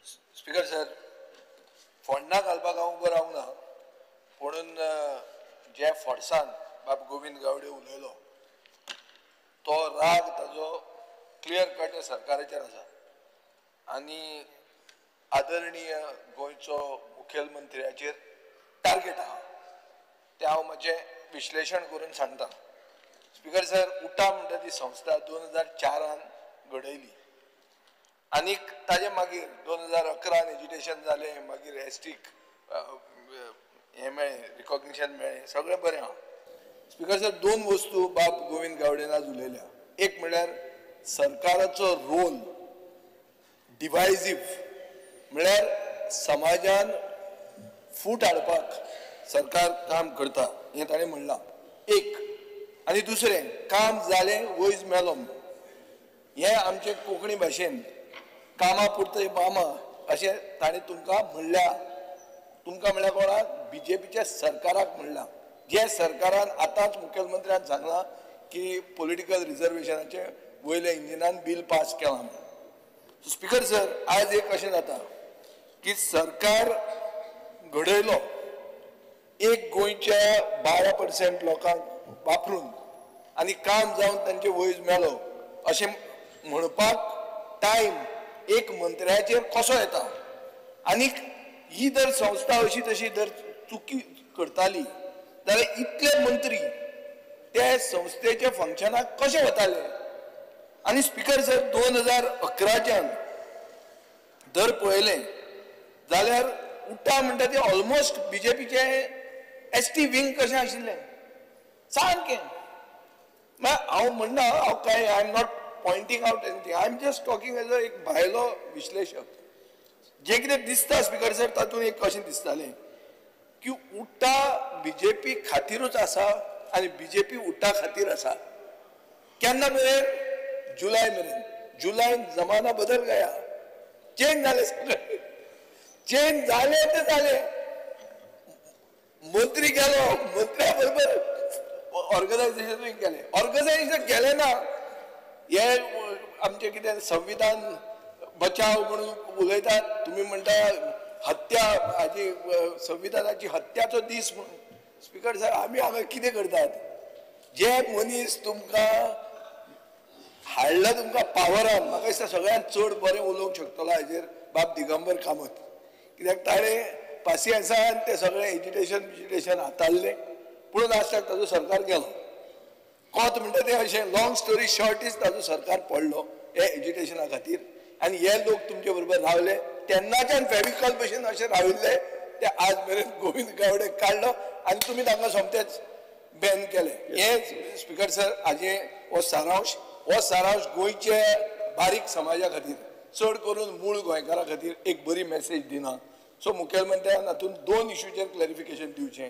Speaker sir, Ponda घालपाक हांव उबो रावंक ना, पुणून जे फोर्सान बाब गोविंद गावडे उलयलो तो राग ताजो क्लियर कट सरकाराचेर आसा आनी आदरणीय गोंयचो मुखेलमंत्र्याचेर टार्गेट आहा, तें हांव म्हजें विश्लेशण करून सांगता. स्पीकर सर, उटा म्हणटा ती संस्था 2004 घडयली आनीक ताजे मागीर 2011 एजिटेशन जालें, मागीर एसटीक हें मेळ्ळें, रिकॉग्निशन मेळ्ळें, सगळें बरें आहा. स्पीकर सर, दोन वस्तू बाब गोविंद गावडेन आज उलयल्या. एक म्हळ्यार सरकाराचो रोल डिवायजीव, म्हळ्यार समाजान फूट हाडपाक सरकार काम करता हें ताणें म्हणलां एक. आनी दुसरें, काम जालें वयज मेलो म्हणून हें आमचे कोंकणी भाशेन कामा पुरतें मामा अशें ताणें तुमकां म्हणल्या. तुमकां म्हणल्यार कोणाक? बीजेपीच्या सरकाराक म्हणलां. जे सरकारान आतांच मुखेलमंत्र्यान सांगलां की पॉलिटिकल रिजर्वेशनाचें वयल्या इंजिनान बील पास केलां म्हणून. स्पीकर सर, आज एक अशें जाता की सरकार घडयलो एक गोंयच्या 12% लोकांक वापरून आनी काम जावन तांचे वयज मेलो अशें म्हणपाक टायम एक मंत्र्याचेर कसो येता? आनीक ही जर संस्था अशी तशी जर चुकी करताली जाल्यार इतले मंत्री ते संस्थेच्या फंक्शनाक कशे वताले? आनी स्पीकर सर, 2011च्यान जर पळयलें जाल्यार उटा म्हणटा ते ऑलमोस्ट बीजेपीचे एसटी विंग कशें आशिल्लें सामकें. हांव म्हणना, हांव कांय I am not pointing out anything, I am just talking as a एक भायलो विश्लेशक. जें कितें दिसता स्पीकर सर तातूंत एक कशें दिसतालें की उटा बीजेपी खातीरूच आसा आनी बीजेपी उटा खातीर आसा. केन्ना मेरेन? जुलय मेरेन. जुलय जमाना बदल गया, चेंज जालें सगळें, चेंज जालें तें जालें. मंत्री गेलो, मंत्र्या बरोबर ऑर्गनायझेशनूय गेलें. ऑर्गनायझेशन गेलें ना, हे आमचें कितें संविधान बचाव म्हणून उलयतात, तुमी म्हणटा हत्या हाजी संविधानाची हत्याचो दीस म्हणून. स्पीकर सर, आमी हांगा कितें करतात? जे मनीस तुमकां हाडला तुमकां पावरान, म्हाका दिसता सगळ्यांत चड बरें उलोवंक शकतलो हाजेर बाब दिगंबर कामत, कित्याक ताणें पासियेंसान तें सगळें एजिटेशन बिजिटेशन हाताळ्ळें, पूण लास्टाक ताजो सरकार गेलो. कोत म्हणटा तें अशें, लाँग स्टोरी शॉर्ट is ताजो सरकार पडलो हे एजिटेशना खातीर. आनी हे लोक तुमचे बरोबर रावले तेन्नाच्यान फेविकॉल भशेन अशें राविल्ले ते आज मेरेन गोविंद गावडे काडलो आनी तुमी तांकां सोमतेच बॅन केलें. हें स्पीकर सर हाजें हो सारांश, हो सारांश गोंयचे बारीक समाजा खातीर, चड करून मूळ गोंयकारां खातीर एक बरी मॅसेज दिना. सो मुखेलमंत्र्यान हातूंत दोन इशूचेर क्लॅरिफिकेशन दिवचें,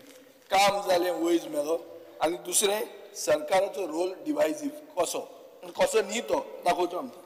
काम जालें वयज मेलो, आनी दुसरें सरकाराचो रोल डिवायजीव कसो कसो न्ही तो दाखोवचो आमकां.